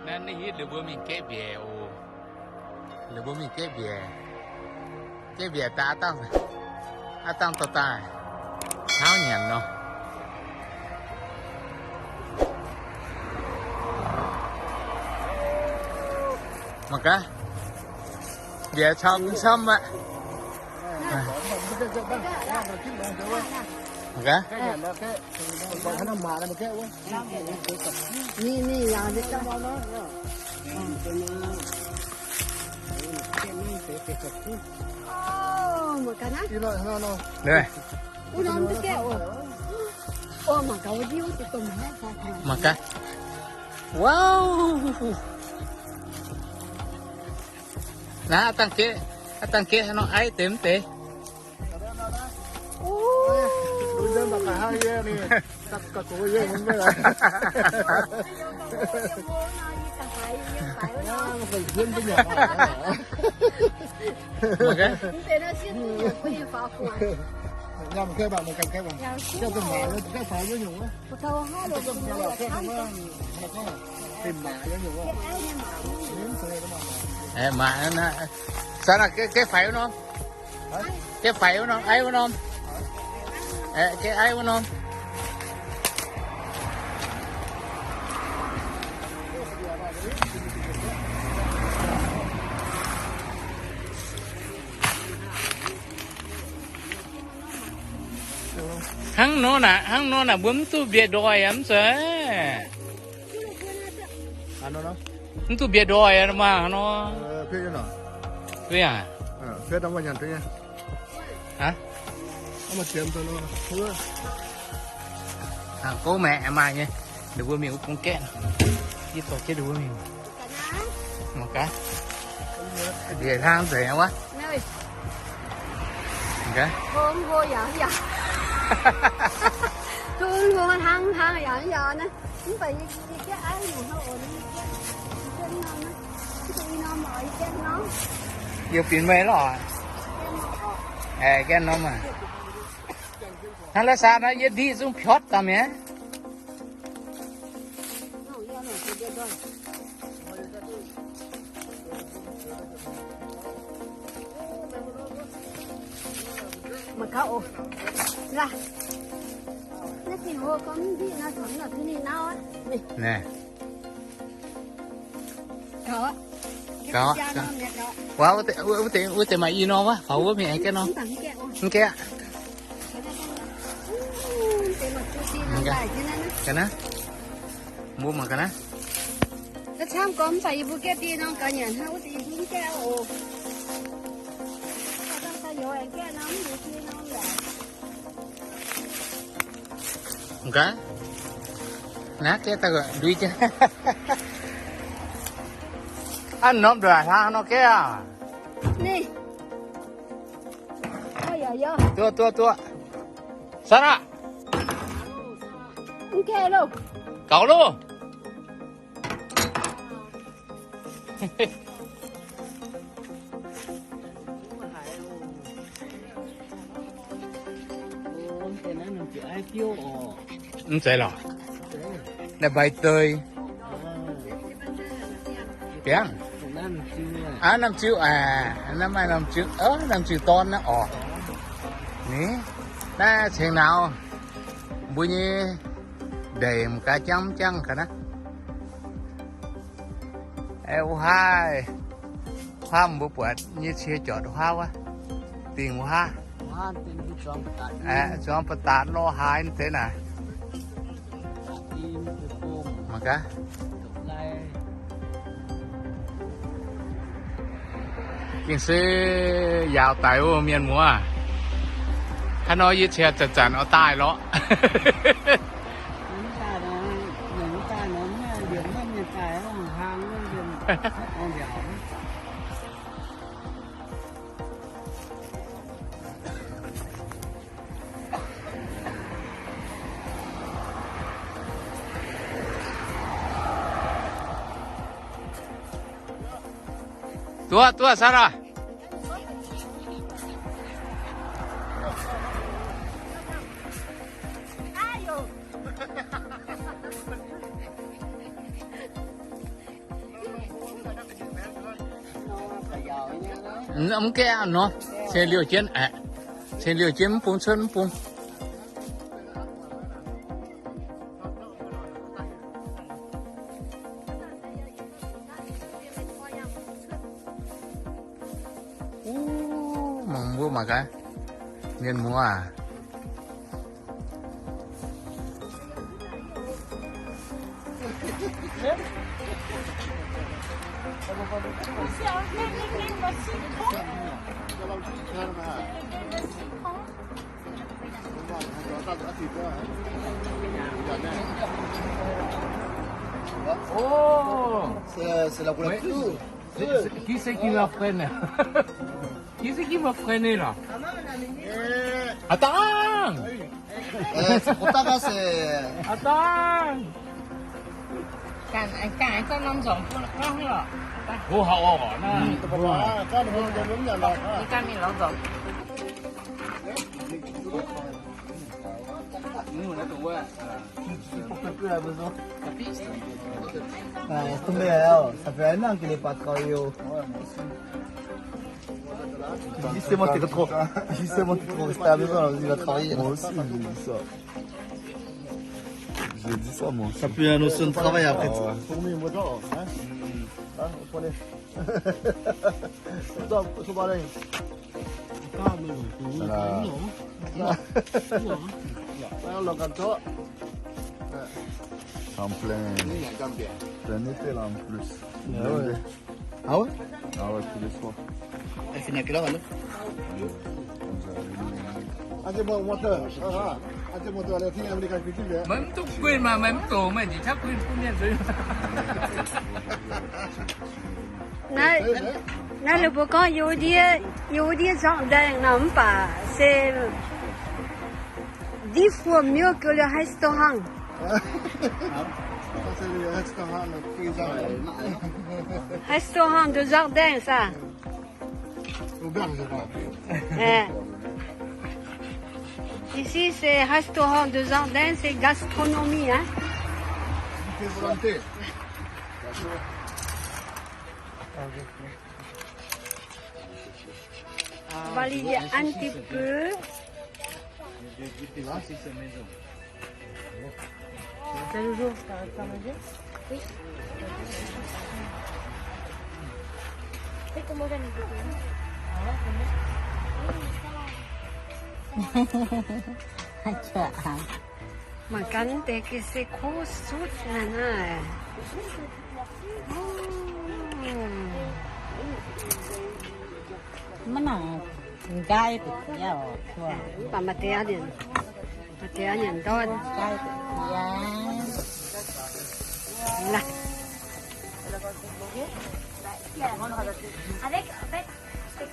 Naaiv, naaiv hitv ninh mbuo mingh gaeqv mbiaec oc. Ninh mbuo mingh gaeqv mbiaec. Gaeqv mbiaec daaih aav dangh, aav dangh dorh daaih hnangv nyanc nor. Mangc gaax, mbiaec cau camv aqv. Mangc gaax. Mangc gaax. Wow. Naaiv aav dangh gaeqv, aav dangh gaeqv haaix nor aiv deix mv deix. Aeqv, maaih, maaih, sanv aac, gaeqv faix wuov norm. Gaeqv faix wuov norm, aiv wuov norm. Aeqv, gaeqv aiv wuov norm. Hnangv nor naaic, hnangv nor naaic mbuo mv duqv mbiaec ndoih aqv, mv zeiz? Mv duqv mbiaec ndoih aqv, maah nor. Hnangv gouv maeqc maaih nyei, ninh mbuo mingh wuov bung gaeqv, yie dorh jienv ninh mbuo mingh. Mangc gaax, ndiev hnangv nzengc wuov. Yie binc meih lorqc. Aeqv, gaeqv norm aac. Hnangv la'saah nor yie ndiqv zungv piotv daaih mi'aqv. Naaiv, gauh, gauh. Wuov deix, wuov deix maaih i norm wuov, faaux wuov mingh aengx gaeqv norm. Mv gaeqv aqv. Ga'naaiv. Mbuo mangc ga'naaiv. Camv gorngv mv baac yie mbuo gaeqv dieh norm gaax nyanc hnangv wuov deix yie mbuo mv gaeqv oc. Gaax, naaiv gaeqv daaih ndui jienv. Aav norm ndongc haaix hlang nor gaeqv aac? Ninh. Duqv, duqv, duqv. Sanh aqv. Mv gaeqv loh. Gaux loh. Mv zeiz lorqc. Naaiv mbaix deix. Biangv. Aav, namh ziu aac, naaiv maaih namh ziu, namh ziu dorn naaiv orqc. Ni, naaiv cingx nauz mbuo nyei ndeic m'gaax jangv mv jangv ga'naaiv. Aeqv, wuov haav, wuov haav mbuo buatc nyei cie jortc wuov haav wuov, dingh wuov haav. Zuangx ba'datc lorh haaix deix naaic. Mangc gaax. Gengh se yaauc daic wuov mienh muoz. Haaix nor yie cie zanc-zanc oix daaih lorqc. Duqv, duqv, Sarah. Mv gaeqv nor, ceng liouh jienv, ceng liouh jienv mv bung cuotv mv bung. Mangc mbuo mangc gaax, mienh muoz aac. Oh, c'est, c'est la couleur. Ouais. C'est, c'est, qui c'est qui m'a freiné ? Qui c'est qui m'a freiné là ? Attends ! Euh, c'est trop tard, là, c'est... Attends ! Ganh, ganh, ganh norm nzormc bun ganh lorqc. Hov hauv orqc naaiv. Ganh mingh lorz nzormc. Ah, il est tombé alors, ça fait un an qu'il est pas travaillé. Justement, t'es trop, justement, t'es trop resté à la maison, alors il va travailler. Moi aussi, je me dis ça. J'ai dit ça, moi aussi. T'as plus la notion de travail après. Ah ouais. En plein, plein été là en plus. Ah ouais. Ah ouais ? Ah ouais, tous les soirs. Elle finit à quelle heure, elle ? Maiv duqv kuinx maah, maiv duqv, maiv njiec qaqv kuinx bun mienh nzuonx. Naaiv, naaiv le mbuo gorngv yie wuov ndiev, yie wuov ndiev jardin nor, mv baac se dix fois mieux que le restaurant. Restaurant de jardin, ça. Eh. Ici, c'est restaurant de jardin, c'est gastronomie, hein. On va aller un petit peu. C'est le jour, t'as, t'as mangé ? Oui. Fais comment j'aime beaucoup. Mangc gaax deix ga'sie kuv sutv naaiv naaiv. Mv nangc nqaai deix qiex. Mv baac maaih deix nyanc, maaih deix nyanc ndortv. Nqaai deix qiex. Avec, en fait, en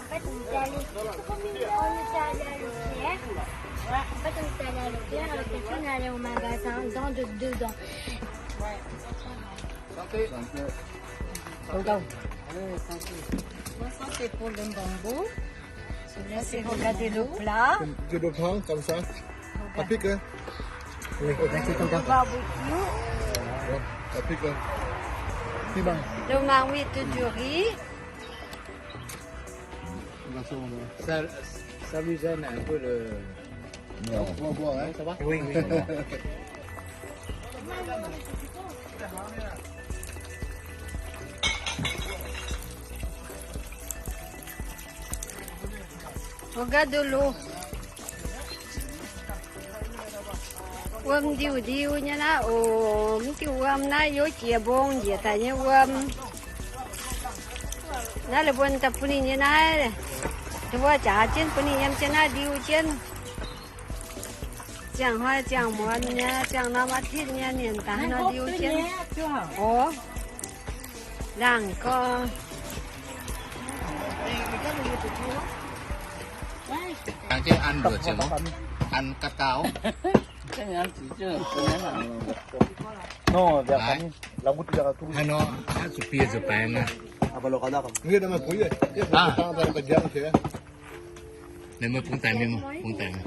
fait, on était allé, on était allé à l'O T R. En fait, on était allé à l'O T R, avec quelqu'un, on est allé au magasin, dans de, dedans. Santé. Santé. Tonton. Allez, santé. Bon, ça, c'est pour le bambou. Celui-là, c'est pour le bambou. Regarder le plat. De l'eau, comme ça. Regarde. Ça pique, hein ? Oui, merci, tonton. Barbecue. Ouais, ça pique, hein. Piment. Le marmite du riz. Ça, ça lui gêne un peu le... Non. On va boire, hein ? Ça va ? Oui, oui. Ça va. Regarde de l'eau. Wuom ndiuh ndiuh nyei naaiv oc. Mv diuh wuom naaiv youv jiex mbong njiec daaih nyei wuom. Naaiv le mbuo daaih bun ninh nyei naaiv. Wuov jaax jienv bun ninh yiem jienv naaiv ndiuh jienv. Ziangh hnoi ziangh muonz nyei, ziangh norm อาทิตย์ nyei, ninh daaih nor ndiuh jienv. Oc. Laangh gorx. An luoqc ziepc, an ga'dauh. Haaix nor, haaix zuqc bie zuqc baengx aqv. Ninh meih bungx daaih mingh, bungx daaih mingh.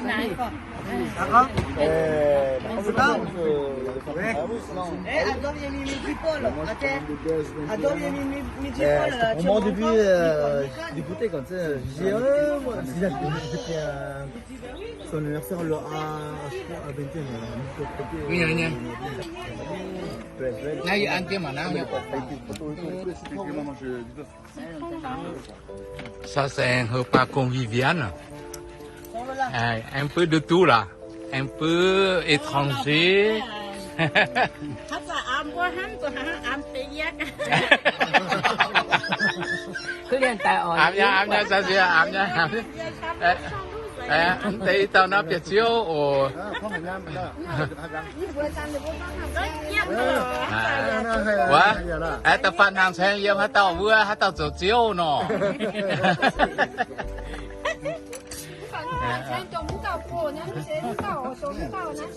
D'accord. Euh, par contre, euh, ouais. Eh, Adam, il a mis mes petits pois, là. Ok. Adam, il a mis mes, mes petits pois, là, tu manges depuis, euh, depuis quand, tu sais, j'ai, euh, moi, j'ai, depuis, euh, son anniversaire, le, à, je crois, à vingt et un, là. Oui, oui, oui. Là, il y a un thé, maintenant, il y a pas de thé. Ça, c'est un repas convivial. Euh, un peu de tout, là. Un peu étranger. Aav nyei, aav nyei, sa sie aav nyei, aav nyei. Eh, eh, mv deix dauh naaiv bieqc ziouv oc. Wuov, aeqv, da'faanh hnaangx caeng yiem haaix dauh wuov, haaix dauh zoux ziouv nor.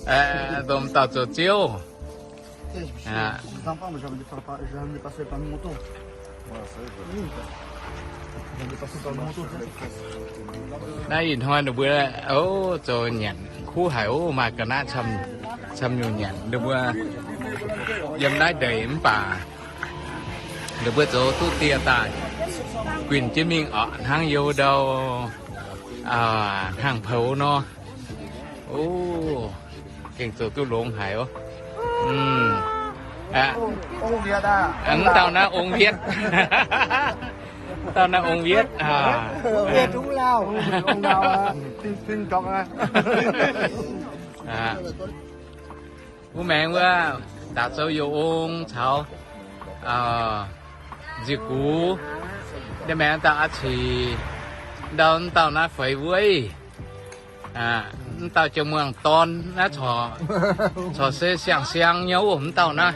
Eh, dongh dauh zoux ziouv. Ah. Naaiv ih hnoi ninh mbuo, o, zoux nyanc kuv haic, o, maaih ga'naaiv camv, camv nyungc nyanc. Ninh mbuo yiem naaiv ndeic mv baac ninh mbuo zoux duqv dieh daaih, guinh jienv mingh oc, hnangv youz ndau, aa, hnaangx-poux nor. O, gengh zoux duqv longx haic oc. Mv dauh naaiv ong Vietv. Dauh naaiv ong Vietv. Wuov maengx wuov, Daaih Zoux Youh Ong caux Nzie Gux, nyei maengx dauh A'cic, ndau, mv dauh naaiv Feix Weiv. Mv dauh Jiem Muangh Dorn naaiv, corc se siang-siang nyei oc, mv dauh naaiv.